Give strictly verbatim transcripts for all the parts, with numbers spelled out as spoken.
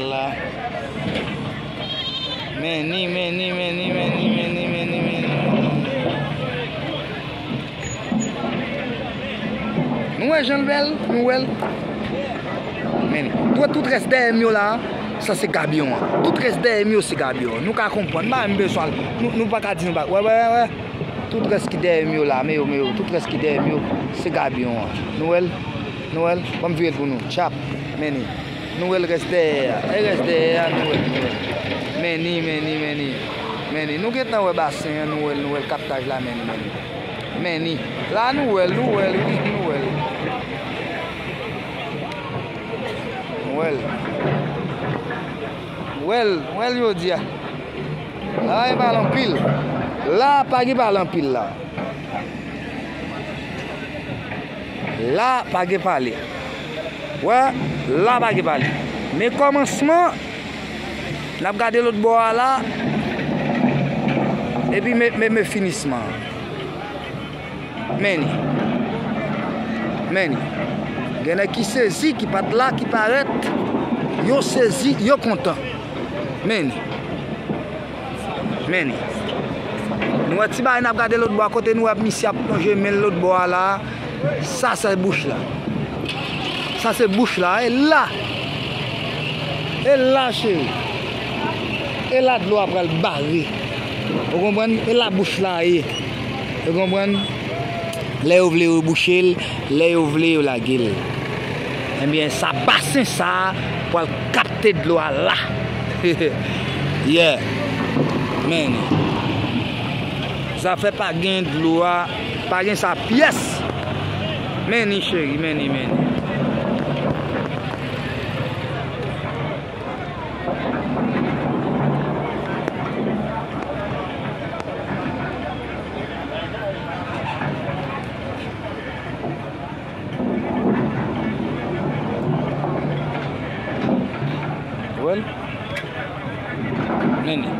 sal la. Men ni, men ni, men ni, men ni. Nou wè jan l bèl, nou wè l. Men ni. Tout, tout rès dèyè m yo la, sa se gabyon an. Tout rès dèyè m yo se gabyon an. Nou ka konprann, m pa menm bezwen al. Nou, nou pa ka di nou pa. Wè, wè, wè, wè. Tout rès ki dèyè m yo la, men yo, men yo. Tout rès ki dèyè m yo, se gabyon an. Nou wè l? Nou wè l? Ban m vire l pou nou. Tchap. Men ni. Nou wè l rès dèyè a. E rès dèyè a, nou wè l, nou wè l. Men ni, men ni, men ni. Men ni. Nou gentan wè basen an, nou wè l, nou wè l kaptaj la, men ni, men ni. Men ni. La, nou wè l, nou wè l, wi, nou wè l. Nou wè l. Nou wè l, nou wè l jodi a. La, pa gen bal anpil. La, pa gen bal anpil la. La, pa gen pale. Wè, la, pa gen pale. Men kòmansman, n ap gade lòt bò a la, epi men, men, men finisman an. Men ni. Men ni. Gen nèg ki sezi, ki pa t la, ki parèt. Yo sezi, yo kontan. Men ni. Men ni. Nou wè ti bagay n ap gade lòt bò a kote nou wè misye ap plonje men l lòt bò a la. Sa se bouch la. Sa se bouch la. E la. E la, cheri. E la dlo a pral bare. Ou konprann? E la bouch la ye. Ou konprann? Lè yo vle yo bouche l, lè yo vle yo lage l. Ebyen, sa basen sa a pral kapte dlo a la. Yeah. Men ni. Zafè pa gen dlo a, pa gen sa pyès. Men ni, cheri, men ni, men ni. Wè l. Men ni.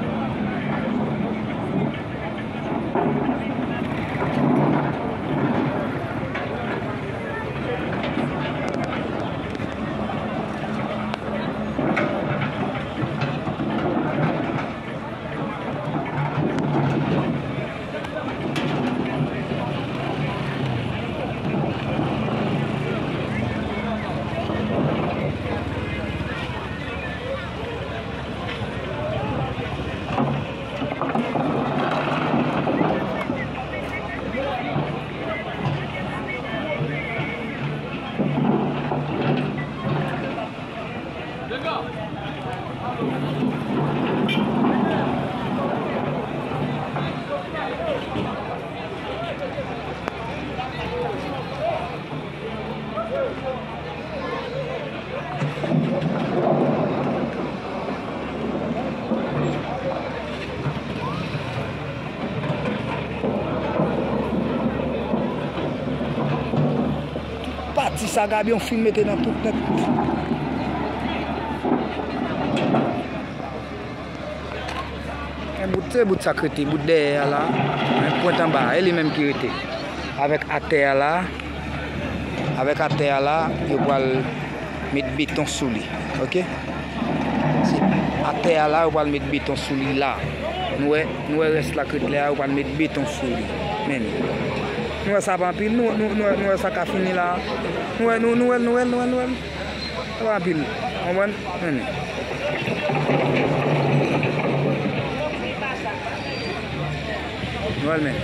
Pati sa gabyon fin mete nan tout nèt. Men bout, se bout sa k rete, bout dèyè a la, men pwent anba a, e li menm ki rete. Avèk atè a la, avèk atè a la, yo pral met beton sou li, oke? Se atè a la, yo pral met beton sou li la. Nou wè, nou wè rès la k ret la, yo pral met beton sou li. Men ni. Nou wè sa pa anpil, nou, nou, nou, nou wè sa ka fini la. Nou wè, nou, nou wè, nou wè, nou wè, nou wè. Sa pa anpil. Konprann? Men ni. Nou wè l men.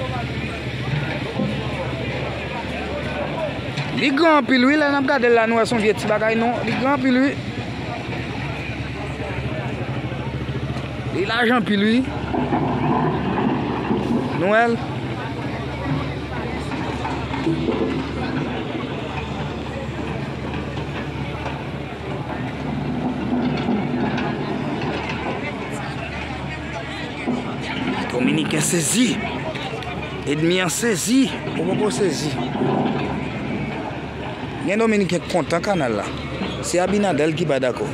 Li gran anpil wi, lè n ap gade l la, nou wè se yon vye ti bagay non. Li gran anpil wi. Li laj anpil wi. Nou wè l. Sezi. Ènmi an sezi. Ou poko sezi. Gen Dominiken k kontan kanal la. Se Abinader ki pa dakò.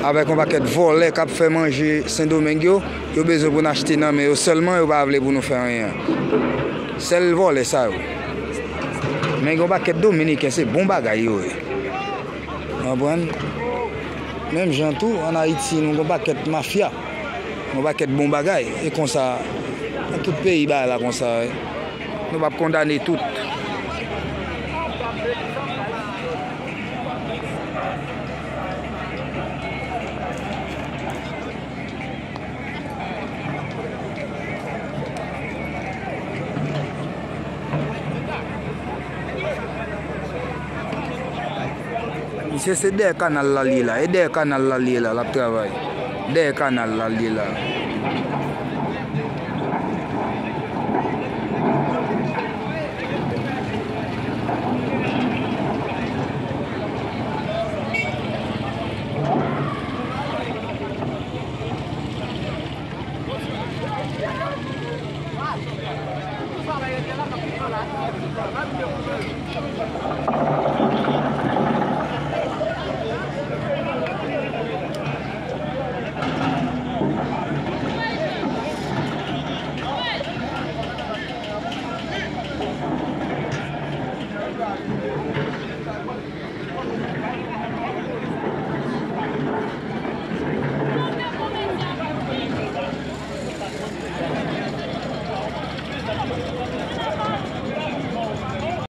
Avèk yon pakèt vòlè k ap fè manje Sendomeng yo, yo bezwen pou n achte nan men yo sèlman, yo pa vle pou nou fè anyen. Sèl vòlè sa yo. Men gen yon pakèt Dominiken, se bon bagay yo ye. Konprann? Menm jan tou, ann Ayiti, nou gen yon pakèt mafya, yon pakèt bon bagay. E konsa, nan tout peyi bagay la konsa, wi. Nou p ap kondane tout. Misye se dèyè kanal la l ye la. E dèyè kanal la l ye la, l ap travay. Dèyè kanal la l ye la.